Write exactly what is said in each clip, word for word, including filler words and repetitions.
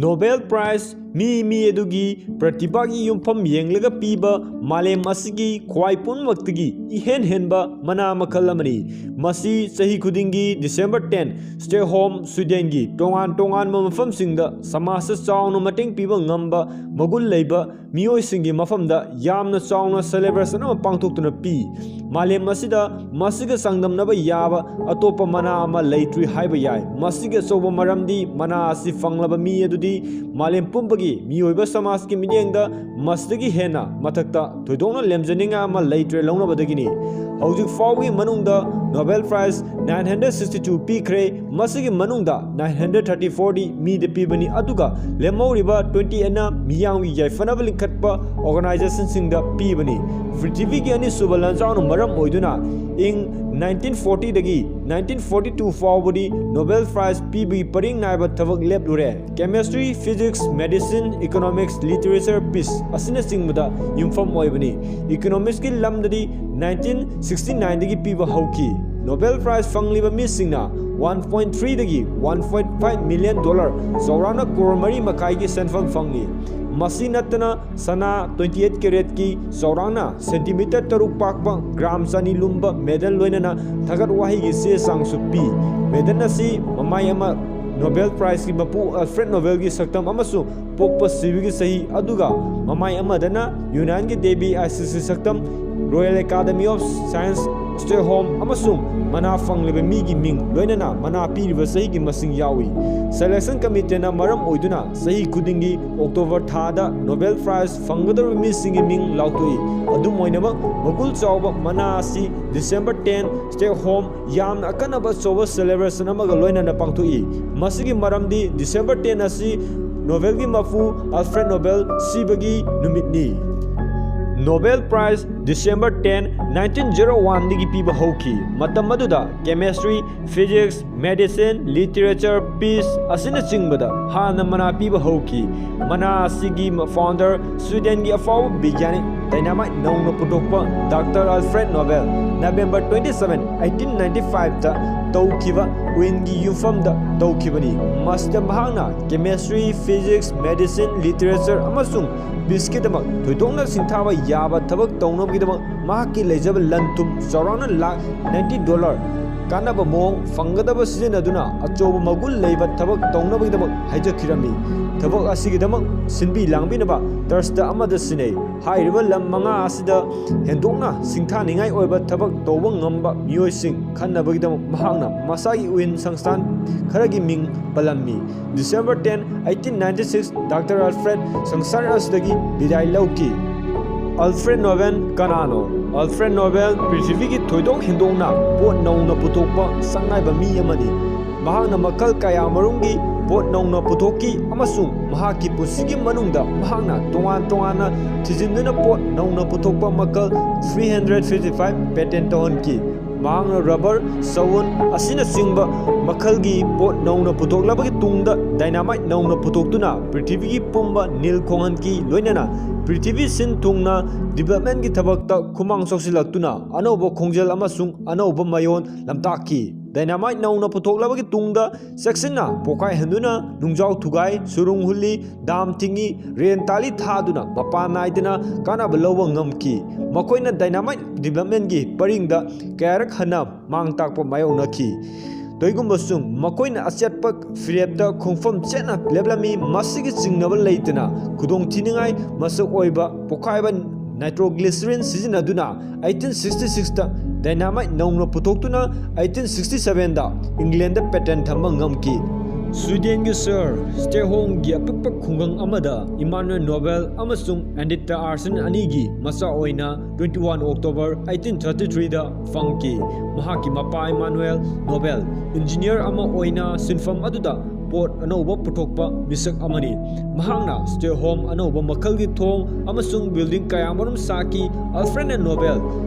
Nobel Prize ꯃꯤ ꯃꯤ ꯑꯗꯨꯒꯤ ꯄ꯭ꯔꯇꯤꯚꯥꯒꯤ ꯌꯨꯝꯐꯝ ꯌꯦꯡꯂꯒ ꯄꯤꯕ ꯃꯥꯂꯦꯝ ꯑꯁꯤꯒꯤ ꯈ꯭ꯋꯥꯏ ꯄꯨꯝꯅꯃꯛꯇꯒꯤ ꯏꯍꯦꯟ ꯍꯦꯟꯕ ꯃꯅꯥ ꯃꯈꯜ ꯑꯃꯅꯤ꯫ ꯃꯁꯤ ꯆꯍꯤ ꯈꯨꯗꯤꯡꯒꯤ December ten, Stockholm, Swedenꯒꯤ ꯇꯣꯉꯥꯟ ꯇꯣꯉꯥꯟꯕ ꯃꯐꯝꯁꯤꯡꯗ ꯁꯃꯥꯖꯇ ꯆꯥꯎꯅ ꯃꯇꯦꯡ ꯄꯤꯕ ꯉꯝꯕ ꯃꯒꯨꯟ ꯂꯩꯕ ꯃꯤꯑꯣꯏꯁꯤꯡꯒꯤ ꯃꯐꯝꯗ ꯌꯥꯝꯅ ꯆꯥꯎꯅ celebration ꯑꯃ ꯄꯥꯡꯊꯣꯛꯇꯨꯅ ꯄꯤ꯫ ꯃꯥꯂꯦꯝ ꯑꯁꯤꯗ ꯃꯁꯤꯒ ꯆꯥꯡꯗꯝꯅꯕ ꯌꯥꯕ ꯑꯇꯣꯞꯄ ꯃꯅꯥ ꯑꯃ ꯂꯩꯇ꯭ꯔꯤ ꯍꯥꯏꯕ ꯌꯥꯏ꯫ ꯃꯁꯤꯒꯤ ꯑꯆꯧꯕ ꯃꯔꯝꯗꯤ ꯃꯅꯥ ꯑꯁꯤ ꯐꯪꯂꯕ ꯃꯤ ꯑꯗꯨꯗꯤ ꯃꯥꯂꯦꯝ ꯄꯨꯝꯕꯒꯤ ꯃꯤꯑꯣꯏꯕ ꯁꯃꯥꯖꯀꯤ ꯃꯤꯠꯌꯦꯡꯗ ꯃꯁꯤꯗꯒꯤ ꯍꯦꯟꯅ ꯃꯊꯛꯇ ꯊꯣꯏꯗꯣꯛꯅ ꯂꯦꯝꯖꯅꯤꯡꯉꯥꯏ ꯑꯃ ꯂꯩꯇ꯭ꯔꯦ ꯂꯧꯅꯕꯗꯒꯤꯅꯤ꯫ ꯍꯧꯖꯤꯛ ꯐꯥꯎꯕꯒꯤ ꯃꯅꯨꯡꯗ Nobel Prize nine hundred sixty two ꯄꯤꯈ꯭ꯔꯦ꯫ ꯃꯁꯤꯒꯤ ꯃꯅꯨꯡꯗ nine hundred thirty four ꯗꯤ ꯃꯤꯗ ꯄꯤꯕꯅꯤ, ꯑꯗꯨꯒ ꯂꯦꯝꯍꯧꯔꯤꯕ twenty eight ꯅ ꯃꯤꯌꯥꯝꯒꯤ ꯌꯥꯏꯐꯅꯕ ꯂꯤꯡꯈꯠꯄ organization ꯁꯤꯡꯗ ꯄꯤꯕꯅꯤ꯫ ꯄ꯭ꯔꯤꯊꯤꯕꯤꯒꯤ ꯑꯅꯤꯁꯨꯕ ꯂꯥꯟꯖꯥꯎꯅ ꯃꯔꯝ ꯑꯣꯏꯗꯨꯅ ꯏꯪ nineteen forty ꯗꯒꯤ nineteen forty two ꯐꯥꯎꯕꯗꯤ Nobel Prize ꯄꯤꯕꯒꯤ ꯄꯔꯤꯡ ꯅꯥꯏꯕ ꯊꯕꯛ ꯂꯦꯞꯂꯨꯔꯦ꯫ Chemistry, Physics, Medicine, Economics, Literature, Peace ꯑꯁꯤꯅꯆꯤꯡꯕꯗ ꯌꯨꯝꯐꯝ ꯑꯣꯏꯕꯅꯤ꯫ Economics ꯀꯤ ꯂꯝꯗꯗꯤ nineteen sixty nine ꯗꯒꯤ ꯄꯤꯕ ꯍꯧꯈꯤ꯫ Nobel Prize ꯐꯪꯂꯤꯕ ꯃꯤꯁꯤꯡꯅ one point three ꯗꯒꯤ one point five million dollar, ꯆꯥꯎꯔꯥꯛꯅ ꯀ꯭ꯔꯣꯔ ꯃꯔꯤ ꯃꯈꯥꯏꯒꯤ ꯁꯦꯟꯐꯝ ꯐꯪꯂꯤ꯫ ꯃꯁꯤ ꯅꯠꯇꯅ ꯁꯅꯥ twenty eight carat ꯀꯤ ꯆꯥꯎꯔꯥꯛꯅ centimeter ꯇꯔꯨꯛ ꯄꯥꯛꯄ, gram ꯆꯅꯤ ꯂꯨꯝꯕ medal ꯂꯣꯏꯅꯅ ꯊꯥꯒꯠ ꯋꯥꯍꯩꯒꯤ ꯆꯦ ꯆꯥꯡꯁꯨ ꯄꯤ꯫ Medal ꯑꯁꯤ ꯃꯃꯥꯏ ꯑꯃ Nobel Prize ꯀꯤ ꯃꯄꯨ Alfred Nobel ꯒꯤ ꯁꯛꯇꯝ ꯑꯃꯁꯨꯡ ꯄꯣꯛꯄ ꯁꯤꯕꯒꯤ ꯆꯍꯤ, ꯑꯗꯨꯒ ꯃꯃꯥꯏ ꯑꯃꯗꯅ ꯌꯨꯅꯥꯟꯒꯤ ꯗꯦꯕꯤ ꯑꯥꯏꯁꯤꯁꯀꯤ ꯁꯛꯇꯝ, Royal Academy of Science, Stockholm, ꯑꯃꯁꯨꯡ ꯃꯅꯥ ꯐꯪꯂꯤꯕ ꯃꯤꯒꯤ ꯃꯤꯡ, ꯂꯣꯏꯅꯅ ꯃꯅꯥ ꯄꯤꯔꯤꯕ ꯆꯍꯤꯒꯤ ꯃꯁꯤꯡ ꯌꯥꯎꯏ꯫ Selection committee ꯅ ꯃꯔꯝ ꯑꯣꯏꯗꯨꯅ ꯆꯍꯤ ꯈꯨꯗꯤꯡꯒꯤ October ꯊꯥꯗ Nobel Prize ꯐꯪꯒꯗꯧꯔꯤꯕ ꯃꯤꯁꯤꯡꯒꯤ ꯃꯤꯡ ꯂꯥꯎꯊꯣꯛꯏ꯫ ꯑꯗꯨꯝ ꯑꯣꯏꯅꯃꯛ, ꯃꯒꯨꯜ ꯆꯥꯎꯕ ꯃꯅꯥ ꯑꯁꯤ December ten, Stockholm, ꯌꯥꯝꯅ ꯑꯀꯟꯅꯕ ꯑꯆꯧꯕ celebration ꯑꯃꯒ ꯂꯣꯏꯅꯅ ꯄꯥꯡꯊꯣꯛꯏ꯫ ꯃꯁꯤꯒꯤ ꯃꯔꯝꯗꯤ December ten ꯑꯁꯤ Nobel ꯒꯤ ꯃꯄꯨ Alfred Nobel ꯁꯤꯕꯒꯤ ꯅꯨꯃꯤꯠꯅꯤ꯫ Nobel Prize December ten, nineteen zero one ꯗꯒꯤ ꯄꯤꯕ ꯍꯧꯈꯤ꯫ ꯃꯇꯝ ꯑꯗꯨꯗ Chemistry, Physics, Medicine, Literature, Peace ꯑꯁꯤꯅꯆꯤꯡꯕꯗ ꯍꯥꯟꯅ ꯃꯅꯥ ꯄꯤꯕ ꯍꯧꯈꯤ꯫ ꯃꯅꯥ ꯑꯁꯤꯒꯤ founder Sweden ꯒꯤ ꯑꯐꯥꯎꯕ ꯕꯤꯒ꯭ꯌꯥꯅꯤ Dynamite ꯅꯧꯅ ꯄꯨꯊꯣꯛꯄ Doctor Alfred Nobel November twenty seven, eighteen ninety five ꯇ ꯇꯧꯈꯤꯕ ꯎꯏꯟꯒꯤ ꯌꯨꯝꯐꯝꯗ ꯇꯧꯈꯤꯕꯅꯤ꯫ ꯃꯁꯤꯗ ꯃꯍꯥꯛꯅ chemistry, physics, medicine, literature ꯑꯃꯁꯨꯡ peaceꯀꯤꯗꯃꯛ ꯊꯣꯏꯗꯣꯛꯅ ꯁꯤꯡꯊꯥꯕ ꯌꯥꯕ ꯊꯕꯛ ꯇꯧꯅꯕꯒꯤꯗꯃꯛ ꯃꯍꯥꯛꯀꯤ ꯂꯩꯖꯕ ꯂꯟ ꯊꯨꯝ ꯆꯥꯎꯔꯥꯛꯅ ꯂꯥꯈ ninety dollar ꯀꯥꯟꯅꯕ ꯃꯑꯣꯡ ꯐꯪꯒꯗꯕ ꯁꯤꯖꯤꯟꯅꯗꯨꯅ ꯑꯆꯧꯕ ꯃꯒꯨꯟ ꯂꯩꯕ ꯊꯕꯛ ꯇꯧꯅꯕꯒꯤꯗꯃꯛ ꯍꯥꯏꯖꯈꯤꯔꯝꯃꯤ꯫ ꯊꯕꯛ ꯑꯁꯤꯒꯤꯗꯃꯛ ꯁꯤꯟꯕꯤ ꯂꯥꯡꯕꯤꯅꯕ trust ꯑꯃꯗ ꯁꯤꯟꯅꯩ꯫ ꯍꯥꯏꯔꯤꯕ ꯂꯝ ꯃꯉꯥ ꯑꯁꯤꯗ ꯍꯦꯟꯗꯣꯛꯅ ꯁꯤꯡꯊꯥꯅꯤꯡꯉꯥꯏ ꯑꯣꯏꯕ ꯊꯕꯛ ꯇꯧꯕ ꯉꯝꯕ ꯃꯤꯑꯣꯏꯁꯤꯡ ꯈꯟꯅꯕꯒꯤꯗꯃꯛ ꯃꯍꯥꯛꯅ ꯃꯁꯥꯒꯤ ꯎꯌꯤꯟ ꯁꯪꯁꯊꯥꯟ ꯈꯔꯒꯤ ꯃꯤꯡ ꯄꯜꯂꯝꯃꯤ꯫ December ten, eighteen ninety six, Doctor Alfred ꯁꯪꯁꯥꯔ ꯑꯁꯤꯗꯒꯤ ꯕꯤꯗꯥꯏ ꯂꯧꯈꯤ꯫ Alfred Nobel ꯀꯅꯥꯅꯣ? Alfred Nobel ꯄ꯭ꯔꯤꯊꯤꯕꯤꯒꯤ ꯊꯣꯏꯗꯣꯛ ꯍꯦꯟꯗꯣꯛꯅ ꯄꯣꯠ ꯅꯧꯅ ꯄꯨꯊꯣꯛꯄ ꯁꯛꯅꯥꯏꯕ ꯃꯤ ꯑꯃꯅꯤ꯫ ꯃꯍꯥꯛꯅ ꯃꯈꯜ ꯀꯌꯥꯃꯔꯨꯝꯒꯤ ꯄꯣꯠ ꯅꯧꯅ ꯄꯨꯊꯣꯛꯈꯤ ꯑꯃꯁꯨꯡ ꯃꯍꯥꯛꯀꯤ ꯄꯨꯟꯁꯤꯒꯤ ꯃꯅꯨꯡꯗ ꯃꯍꯥꯛꯅ ꯇꯣꯉꯥꯟ ꯇꯣꯉꯥꯟꯅ ꯊꯤꯖꯤꯟꯗꯨꯅ ꯄꯣꯠ ꯅꯧꯅ ꯄꯨꯊꯣꯛꯄ ꯃꯈꯜ three hundred fifty five patent ꯇꯧꯍꯟꯈꯤ꯫ ꯃꯍꯥꯛꯅ rubber, ꯁꯎꯟ ꯑꯁꯤꯅꯆꯤꯡꯕ ꯃꯈꯜꯒꯤ ꯄꯣꯠ ꯅꯧꯅ ꯄꯨꯊꯣꯛꯂꯕꯒꯤ ꯇꯨꯡꯗ dynamite ꯅꯧꯅ ꯄꯨꯊꯣꯛꯇꯨꯅ ꯄ꯭ꯔꯤꯊꯤꯕꯤꯒꯤ ꯄꯨꯝꯕ ꯅꯤꯜ ꯈꯣꯡꯍꯟꯈꯤ, ꯂꯣꯏꯅꯅ ꯄ꯭ꯔꯤꯊꯤꯕꯤ ꯁꯤꯟ ꯊꯨꯡꯅ developmentꯀꯤ ꯊꯕꯛꯇ ꯈꯨꯃꯥꯡ ꯆꯥꯎꯁꯤꯜꯂꯛꯇꯨꯅ ꯑꯅꯧꯕ ꯈꯣꯡꯖꯦꯜ ꯑꯃꯁꯨꯡ ꯑꯅꯧꯕ ꯃꯌꯣꯟ ꯂꯝꯇꯥꯛꯈꯤ꯫ Dynamite ꯅꯧꯅ ꯄꯨꯊꯣꯛꯂꯕꯒꯤ ꯇꯨꯡꯗ ꯆꯦꯛꯁꯤꯟꯅ ꯄꯣꯈꯥꯏꯍꯟꯗꯨꯅ ꯅꯨꯡꯖꯥꯎ ꯊꯨꯒꯥꯏ, ꯁꯨꯔꯨꯡ ꯍꯨꯜꯂꯤ, dam ꯊꯤꯡꯏ, ꯔꯦꯟ ꯇꯥꯂꯤ ꯊꯥꯗꯨꯅ ꯃꯄꯥꯟ ꯅꯥꯏꯗꯅ ꯀꯥꯟꯅꯕ ꯂꯧꯕ ꯉꯝꯈꯤ꯫ ꯃꯈꯣꯏꯅ dynamite developmentꯀꯤ ꯄꯔꯤꯡꯗ ꯀꯌꯥꯔꯛ ꯍꯟꯅ ꯃꯥꯡ ꯇꯥꯛꯄ ꯃꯥꯌꯣꯛꯅꯈꯤ꯫ ꯀꯩꯒꯨꯝꯕꯁꯨ ꯃꯈꯣꯏꯅ ꯑꯆꯦꯠꯄ ꯐꯤꯔꯦꯞꯇ ꯈꯣꯡꯐꯝ ꯆꯦꯠꯅ ꯂꯦꯞꯂꯝꯃꯤ꯫ ꯃꯁꯤꯒꯤ ꯆꯤꯡꯅꯕ ꯂꯩꯇꯅ ꯈꯨꯗꯣꯡꯊꯤꯅꯤꯡꯉꯥꯏ ꯃꯁꯛ ꯑꯣꯏꯕ ꯄꯣꯈꯥꯏꯕ nitroglycerin ꯁꯤꯖꯤꯟꯅꯗꯨꯅ eighteen sixty sixꯇ dynamite ꯅꯧꯅ ꯄꯨꯊꯣꯛꯇꯨꯅ eighteen sixty sevenꯗ Englandꯗ patent ꯊꯝꯕ ꯉꯝꯈꯤ꯫ Swedenꯒꯤ Sir Stockholmꯒꯤ ꯑꯄꯤꯛꯄ ꯈꯨꯡꯒꯪ ꯑꯃꯗ Emanuel Nobel ꯑꯃꯁꯨꯡ Anita Arntzen ꯑꯅꯤꯒꯤ ꯃꯆꯥ ꯑꯣꯏꯅ twenty one October eighteen thirty threeꯗ ꯐꯪꯈꯤ꯫ ꯃꯍꯥꯛꯀꯤ ꯃꯄꯥ Emanuel Nobel engineer ꯑꯃ ꯑꯣꯏꯅ ꯁꯤꯟꯐꯝ ꯑꯗꯨꯗ ꯄꯣꯠ ꯑꯅꯧꯕ ꯄꯨꯊꯣꯛꯄ ꯃꯤꯁꯛ ꯑꯃꯅꯤ꯫ ꯃꯍꯥꯛꯅ Stockholm ꯑꯅꯧꯕ ꯃꯈꯜꯒꯤ ꯊꯣꯡ ꯑꯃꯁꯨꯡ building ꯀꯌꯥꯃꯔꯨꯝ ꯁꯥꯈꯤ꯫ Alfred Nobel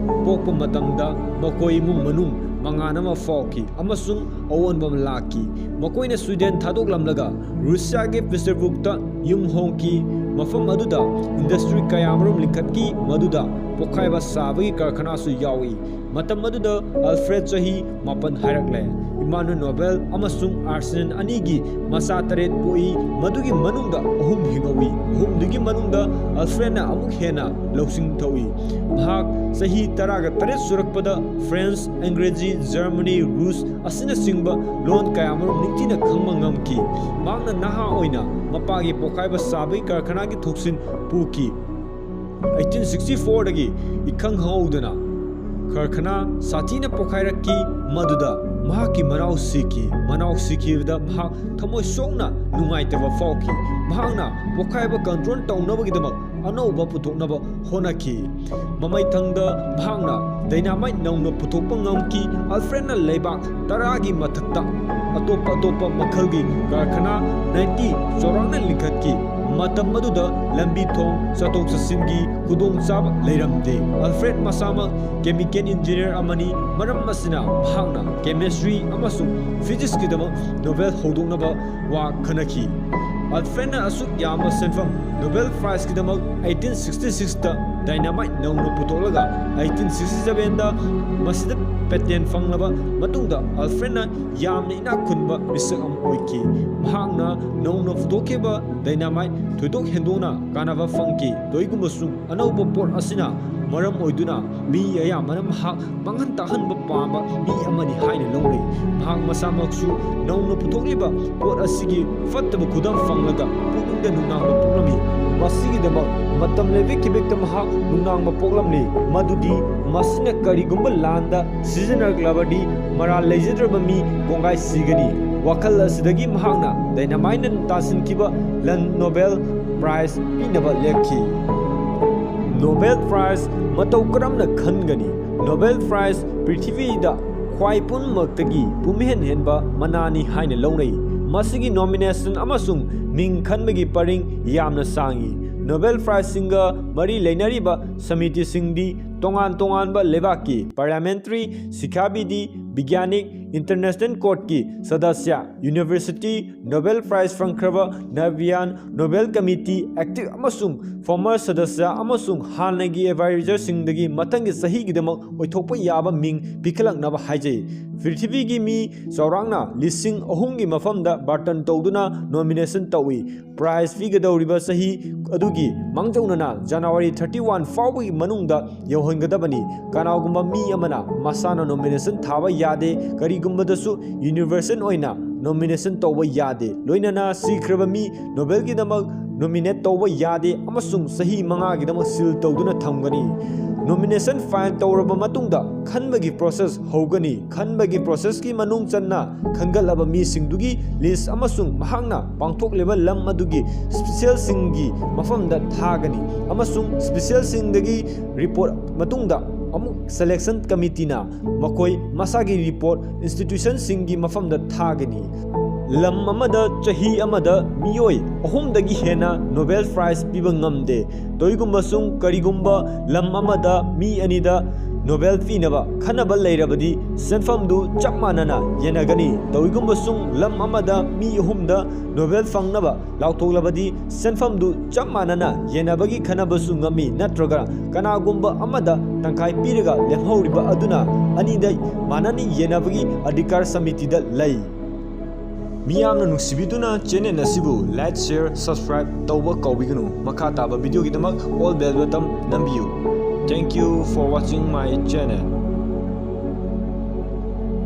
ꯄꯣꯛꯄ ꯃꯇꯝꯗ ꯃꯈꯣꯏ ꯏꯃꯨꯡ ꯃꯅꯨꯡ ꯃꯉꯥꯟ ꯑꯃ ꯐꯥꯎꯈꯤ ꯑꯃꯁꯨꯡ ꯑꯑꯣꯟꯕ ꯑꯃ ꯂꯥꯛꯈꯤ꯫ ꯃꯈꯣꯏꯅ Sweden ꯊꯥꯗꯣꯛꯂꯝꯂꯒ Russiaꯒꯤ Petersburgꯇ ꯌꯨꯝ ꯍꯣꯡꯈꯤ꯫ ꯃꯐꯝ ꯑꯗꯨꯗ ꯏꯟꯗꯁꯇ꯭ꯔꯤ ꯀꯌꯥꯃꯔꯨꯝ ꯂꯤꯡꯈꯠꯈꯤ, ꯃꯗꯨꯗ ꯄꯣꯈꯥꯏꯕ ꯁꯥꯕꯒꯤ ꯀꯔꯈꯅꯥꯁꯨ ꯌꯥꯎꯏ꯫ ꯃꯇꯝ ꯑꯗꯨꯗ ꯑꯜꯐ꯭ꯔꯦꯗ ꯆꯍꯤ ꯃꯥꯄꯟ ꯍꯥꯏꯔꯛꯂꯦ꯫ ꯏꯃꯥꯅꯨꯑꯦꯜ ꯅꯣꯕꯦꯜ ꯑꯃꯁꯨꯡ ꯑꯥꯔꯁꯦꯅꯦꯜ ꯑꯅꯤꯒꯤ ꯃꯆꯥ ꯇꯔꯦꯠ ꯄꯣꯛꯏ, ꯃꯗꯨꯒꯤ ꯃꯅꯨꯡꯗ ꯑꯍꯨꯝ ꯍꯤꯡꯍꯧꯏ꯫ ꯑꯍꯨꯝꯗꯨꯒꯤ ꯃꯅꯨꯡꯗ ꯑꯜꯐ꯭ꯔꯦꯗꯅ ꯑꯃꯨꯛ ꯍꯦꯟꯅ ꯂꯧꯁꯤꯡ ꯊꯧꯏ꯫ ꯃꯍꯥꯛ ꯆꯍꯤ ꯇꯔꯥꯒ ꯇꯔꯦꯠ ꯁꯨꯔꯛꯄꯗ ꯐ꯭ꯔꯦꯟꯁ, ꯑꯪꯒ꯭ꯔꯦꯖꯤ, ꯖꯔꯃꯅꯤ, ꯔꯨꯁ ꯑꯁꯤꯅꯆꯤꯡꯕ ꯂꯣꯟ ꯀꯌꯥꯃꯔꯨꯝ ꯅꯤꯡꯊꯤꯅ ꯈꯪꯕ ꯉꯝꯈꯤ꯫ ꯃꯍꯥꯛꯅ ꯅꯍꯥ ꯑꯣꯏꯅ ꯃꯄꯥꯒꯤ ꯄꯣꯈꯥꯏꯕ ꯁꯥꯕꯒꯤ ꯀꯔꯈꯅꯥꯒꯤ ꯊꯧꯁꯤꯜ ꯄꯨꯈꯤ꯫ ꯑꯩꯠꯇꯤꯟ ꯁꯤꯛꯁꯇꯤ ꯐꯣꯔꯗꯒꯤ ꯏꯈꯪ ꯈꯪꯍꯧꯗꯅ ꯀꯔꯈꯅꯥ ꯁꯥꯊꯤꯅ ꯄꯣꯈꯥꯏꯔꯛꯈꯤ, ꯃꯗꯨꯗ ꯃꯍꯥꯛꯀꯤ ꯃꯅꯥꯎ ꯁꯤꯈꯤ꯫ ꯃꯅꯥꯎ ꯁꯤꯈꯤꯕꯗ ꯃꯍꯥꯛ ꯊꯃꯣꯏ ꯁꯣꯛꯅ ꯅꯨꯡꯉꯥꯏꯇꯕ ꯐꯥꯎꯈꯤ꯫ ꯃꯍꯥꯛꯅ ꯄꯣꯈꯥꯏꯕ ꯀꯟꯇ꯭ꯔꯣꯜ ꯇꯧꯅꯕꯒꯤꯗꯃꯛ ꯑꯅꯧꯕ ꯄꯨꯊꯣꯛꯅꯕ ꯍꯣꯠꯅꯈꯤ꯫ ꯃꯃꯩꯊꯪꯗ ꯃꯍꯥꯛꯅ ꯗꯥꯏꯅꯥꯃꯥꯏꯠ ꯅꯧꯅ ꯄꯨꯊꯣꯛꯄ ꯉꯝꯈꯤ꯫ ꯑꯜꯐ꯭ꯔꯦꯗꯅ ꯂꯩꯕꯥꯛ ꯇꯔꯥꯒꯤ ꯃꯊꯛꯇ ꯑꯇꯣꯞ ꯑꯇꯣꯞꯄ ꯃꯈꯜꯒꯤ ꯀꯔꯈꯅꯥ ꯅꯥꯏꯟꯇꯤ ꯆꯥꯎꯔꯥꯛꯅ ꯂꯤꯡꯈꯠꯈꯤ꯫ ꯃꯇꯝ ꯑꯗꯨꯗ ꯂꯝꯕꯤ ꯊꯣꯡ, ꯆꯠꯊꯣꯛ ꯆꯠꯁꯤꯟꯒꯤ ꯈꯨꯗꯣꯡꯆꯥꯕ ꯂꯩꯔꯝꯗꯦ꯫ ꯑꯜꯐ꯭ꯔꯦꯗ ꯃꯁꯥꯃꯛ ꯀꯦꯃꯤꯀꯦꯜ ꯏꯟꯖꯤꯅꯤꯌꯔ ꯑꯃꯅꯤ, ꯃꯔꯝ ꯑꯁꯤꯅ ꯃꯍꯥꯛꯅ ꯀꯦꯃꯤꯁꯇ꯭ꯔꯤ ꯑꯃꯁꯨꯡ ꯐꯤꯖꯤꯛꯁꯀꯤꯗꯃꯛ ꯅꯣꯕꯦꯜ ꯍꯧꯗꯣꯛꯅꯕ ꯋꯥ ꯈꯟꯅꯈꯤ꯫ ꯑꯜꯐ꯭ꯔꯦꯗꯅ ꯑꯁꯨꯛ ꯌꯥꯝꯕ ꯁꯦꯟꯐꯝ ꯅꯣꯕꯦꯜ ꯄ꯭ꯔꯥꯏꯖꯀꯤꯗꯃꯛ ꯑꯩꯠꯇꯤꯟ ꯁꯤꯛꯁꯇꯤ ꯁꯤꯛꯁꯇ ꯗꯥꯏꯅꯥꯃꯥꯏꯠ ꯅꯧꯅ ꯄꯨꯊꯣꯛꯂꯒ ꯑꯩꯠꯇꯤꯟ ꯁꯤꯛꯁꯇꯤ ꯁꯚꯦꯟꯗ ꯃꯁꯤꯗ ꯄꯦꯇꯦꯟ ꯐꯪꯂꯕ ꯃꯇꯨꯡꯗ ꯑꯜꯐ꯭ꯔꯦꯗꯅ ꯌꯥꯝꯅ ꯏꯅꯥꯛ ꯈꯨꯟꯕ ꯃꯤꯁꯛ ꯑꯃ ꯑꯣꯏꯈꯤ꯫ ꯃꯍꯥꯛꯅ ꯅꯧꯅ ꯄꯨꯊꯣꯛꯈꯤꯕ ꯗꯥꯏꯅꯥꯃꯥꯏꯠ ꯊꯣꯏꯗꯣꯛ ꯍꯦꯟꯗꯣꯛꯅ ꯀꯥꯟꯅꯕ ꯐꯪꯈꯤ꯫ ꯀꯔꯤꯒꯨꯝꯕꯁꯨ ꯑꯅꯧꯕ ꯄꯣꯠ ꯑꯁꯤꯅ ꯃꯔꯝ ꯑꯣꯏꯗꯨꯅ ꯃꯤ ꯑꯌꯥꯝꯕꯅ ꯃꯍꯥꯛ ꯃꯥꯡꯍꯟ ꯇꯥꯛꯍꯟꯕ ꯄꯥꯝꯕ ꯃꯤ ꯑꯃꯅꯤ ꯍꯥꯏꯅ ꯂꯧꯅꯩ꯫ ꯃꯍꯥꯛ ꯃꯁꯥꯃꯛꯁꯨ ꯅꯧꯅ ꯄꯨꯊꯣꯛꯂꯤꯕ ꯄꯣꯠ ꯑꯁꯤꯒꯤ ꯐꯠꯇꯕ ꯈꯨꯗꯝ ꯐꯪꯂꯒ ꯄꯨꯛꯅꯤꯡꯗ ꯅꯨꯡꯅꯥꯡꯕ ꯄꯣꯛꯂꯝꯃꯤ꯫ ꯃꯁꯤꯒꯤꯗꯃꯛ ꯃꯇꯝ ꯂꯩꯕ ꯈꯤꯕꯦꯛꯇ ꯃꯍꯥꯛ ꯅꯨꯡꯅꯥꯡꯕ ꯄꯣꯛꯂꯝꯂꯤ, ꯃꯗꯨꯗꯤ ꯃꯁꯤꯅ ꯀꯔꯤꯒꯨꯝꯕ ꯂꯥꯟꯗ ꯁꯤꯖꯤꯟꯅꯔꯛꯂꯕꯗꯤ ꯃꯔꯥꯜ ꯂꯩꯖꯗ꯭ꯔꯕ ꯃꯤ ꯀꯣꯡꯒꯥꯏ ꯁꯤꯒꯅꯤ꯫ ꯋꯥꯈꯜ ꯑꯁꯤꯗꯒꯤ ꯃꯍꯥꯛꯅ ꯗꯥꯏꯅꯥꯃꯥꯏꯠꯅ ꯇꯥꯁꯤꯟꯈꯤꯕ ꯂꯟ ꯅꯣꯕꯦꯜ ꯄ꯭ꯔꯥꯏꯖ ꯄꯤꯅꯕ ꯂꯦꯞꯈꯤ꯫ ꯅꯣꯕꯦꯜ ꯄ꯭ꯔꯥꯏꯖ ꯃꯇꯧ ꯀꯔꯝꯅ ꯈꯟꯒꯅꯤ? ꯅꯣꯕꯦꯜ ꯄ꯭ꯔꯥꯏꯖ ꯄ꯭ꯔꯤꯊꯤꯕꯤꯗ ꯈ꯭ꯋꯥꯏ ꯄꯨꯝꯅꯃꯛꯇꯒꯤ ꯄꯨꯝꯍꯦꯟ ꯍꯦꯟꯕ ꯃꯅꯥꯅꯤ ꯍꯥꯏꯅ ꯂꯧꯅꯩ꯫ ꯃꯁꯤꯒꯤ ꯅꯣꯃꯤꯅꯦꯁꯟ ꯑꯃꯁꯨꯡ ꯃꯤꯡ ꯈꯟꯕꯒꯤ ꯄꯔꯤꯡ ꯌꯥꯝꯅ ꯁꯥꯡꯏ꯫ ꯅꯣꯕꯦꯜ ꯄ꯭ꯔꯥꯏꯖꯁꯤꯡꯒ ꯃꯔꯤ ꯂꯩꯅꯔꯤꯕ ꯁꯃꯤꯇꯤꯁꯤꯡꯗꯤ ꯇꯣꯉꯥꯟ ꯇꯣꯉꯥꯟꯕ ꯂꯩꯕꯥꯛꯀꯤ ꯄꯥꯔꯂꯤꯌꯥꯃꯦꯟꯇꯔꯤ, ꯁꯤꯈꯥꯕꯤꯗꯤ, ꯕꯤꯒ꯭ꯌꯥꯅꯤꯛ, International Courtꯀꯤ ꯁꯗꯁ꯭ꯌ, University Nobel Prize ꯐꯪꯈ꯭ꯔꯕ ꯅꯥꯕꯤꯌꯥꯟ, Nobel Committee active ꯑꯃꯁꯨꯡ former ꯁꯗꯁ꯭ꯌ ꯑꯃꯁꯨꯡ ꯍꯥꯟꯅꯒꯤ advisorꯁꯤꯡꯗꯒꯤ ꯃꯊꯪꯒꯤ ꯆꯍꯤꯒꯤꯗꯃꯛ ꯑꯣꯏꯊꯣꯛꯄ ꯌꯥꯕ ꯃꯤꯡ ꯄꯤꯈꯠꯂꯛꯅꯕ ꯍꯥꯏꯖꯩ꯫ ꯄ꯭ꯔꯤꯊꯤꯕꯤꯒꯤ ꯃꯤ ꯆꯥꯎꯔꯥꯛꯅ ꯂꯤꯁꯤꯡ ꯑꯍꯨꯝꯒꯤ ꯃꯐꯝꯗ barter ꯇꯧꯗꯨꯅ nomination ꯇꯧꯏ꯫ Prize ꯄꯤꯒꯗꯧꯔꯤꯕ ꯆꯍꯤ ꯑꯗꯨꯒꯤ ꯃꯥꯡꯖꯧꯅꯅ January thirty one ꯐꯥꯎꯕꯒꯤ ꯃꯅꯨꯡꯗ ꯌꯧꯍꯟꯒꯗꯕꯅꯤ꯫ ꯀꯅꯥꯒꯨꯝꯕ ꯃꯤ ꯑꯃꯅ ꯃꯁꯥꯅ nomination ꯊꯥꯕ ꯌꯥꯗꯦ꯫ ꯀꯔꯤꯒꯨꯝꯕꯗꯁꯨ universal ꯑꯣꯏꯅ nomination ꯇꯧꯕ ꯌꯥꯗꯦ꯫ ꯂꯣꯏꯅꯅ ꯁꯤꯈ꯭ꯔꯕ ꯃꯤ Nobelꯒꯤꯗꯃꯛ nominate ꯇꯧꯕ ꯌꯥꯗꯦ ꯑꯃꯁꯨꯡ ꯆꯍꯤ ꯃꯉꯥꯒꯤꯗꯃꯛ seal ꯇꯧꯗꯨꯅ ꯊꯝꯒꯅꯤ꯫ Nomination file ꯇꯧꯔꯕ ꯃꯇꯨꯡꯗ ꯈꯟꯕꯒꯤ process ꯍꯧꯒꯅꯤ꯫ ꯈꯟꯕꯒꯤ processꯀꯤ ꯃꯅꯨꯡ ꯆꯟꯅ ꯈꯟꯒꯠꯂꯕ ꯃꯤꯁꯤꯡꯗꯨꯒꯤ list ꯑꯃꯁꯨꯡ ꯃꯍꯥꯛꯅ ꯄꯥꯡꯊꯣꯛꯂꯤꯕ ꯂꯝ ꯑꯗꯨꯒꯤ specialꯁꯤꯡꯒꯤ ꯃꯐꯝꯗ ꯊꯥꯒꯅꯤ ꯑꯃꯁꯨꯡ specialꯁꯤꯡꯗꯒꯤ report ꯃꯇꯨꯡꯗ ꯑꯃꯨꯛ selection committeeꯅ ꯃꯈꯣꯏ ꯃꯁꯥꯒꯤ report institutionꯁꯤꯡꯒꯤ ꯃꯐꯝꯗ ꯊꯥꯒꯅꯤ꯫ ꯂꯝ ꯑꯃꯗ ꯆꯍꯤ ꯑꯃꯗ ꯃꯤꯑꯣꯏ ꯑꯍꯨꯝꯗꯒꯤ ꯍꯦꯟꯅ Nobel Prize ꯄꯤꯕ ꯉꯝꯗꯦ꯫ ꯇꯧꯏꯒꯨꯝꯕꯁꯨꯡ ꯀꯔꯤꯒꯨꯝꯕ ꯂꯝ ꯑꯃꯗ ꯃꯤ ꯑꯅꯤꯗ Nobel ꯄꯤꯅꯕ ꯈꯟꯅꯕ ꯂꯩꯔꯕꯗꯤ ꯁꯦꯟꯐꯝꯗꯨ ꯆꯞ ꯃꯥꯟꯅꯅ ꯌꯦꯟꯅꯒꯅꯤ꯫ ꯇꯧꯏꯒꯨꯝꯕꯁꯨꯡ ꯂꯝ ꯑꯃꯗ ꯃꯤ ꯑꯍꯨꯝꯗ Nobel ꯐꯪꯅꯕ ꯂꯥꯎꯊꯣꯛꯂꯕꯗꯤ ꯁꯦꯟꯐꯝꯗꯨ ꯆꯞ ꯃꯥꯟꯅꯅ ꯌꯦꯟꯅꯕꯒꯤ ꯈꯟꯅꯕꯁꯨ ꯉꯝꯃꯤ, ꯅꯠꯇ꯭ꯔꯒ ꯀꯅꯥꯒꯨꯝꯕ ꯑꯃꯗ ꯇꯪꯈꯥꯏ ꯄꯤꯔꯒ ꯂꯦꯝꯍꯧꯔꯤꯕ ꯑꯗꯨꯅ ꯑꯅꯤꯗ ꯃꯥꯟꯅꯅ ꯌꯦꯟꯅꯕꯒꯤ ꯑꯙꯤꯀꯥꯔ ꯁꯃꯤꯇꯤꯗ ꯂꯩ꯫ ꯃꯤꯌꯥꯝꯅ ꯅꯨꯡꯁꯤꯕꯤꯗꯨꯅ channel ꯑꯁꯤꯕꯨ like, share, subscribe ꯇꯧꯕ ꯀꯥꯎꯕꯤꯒꯅꯨ꯫ ꯃꯈꯥ ꯇꯥꯕ videoꯒꯤꯗꯃꯛ all bell button ꯅꯝꯕꯤꯌꯨ꯫ Thank you for watching my channel.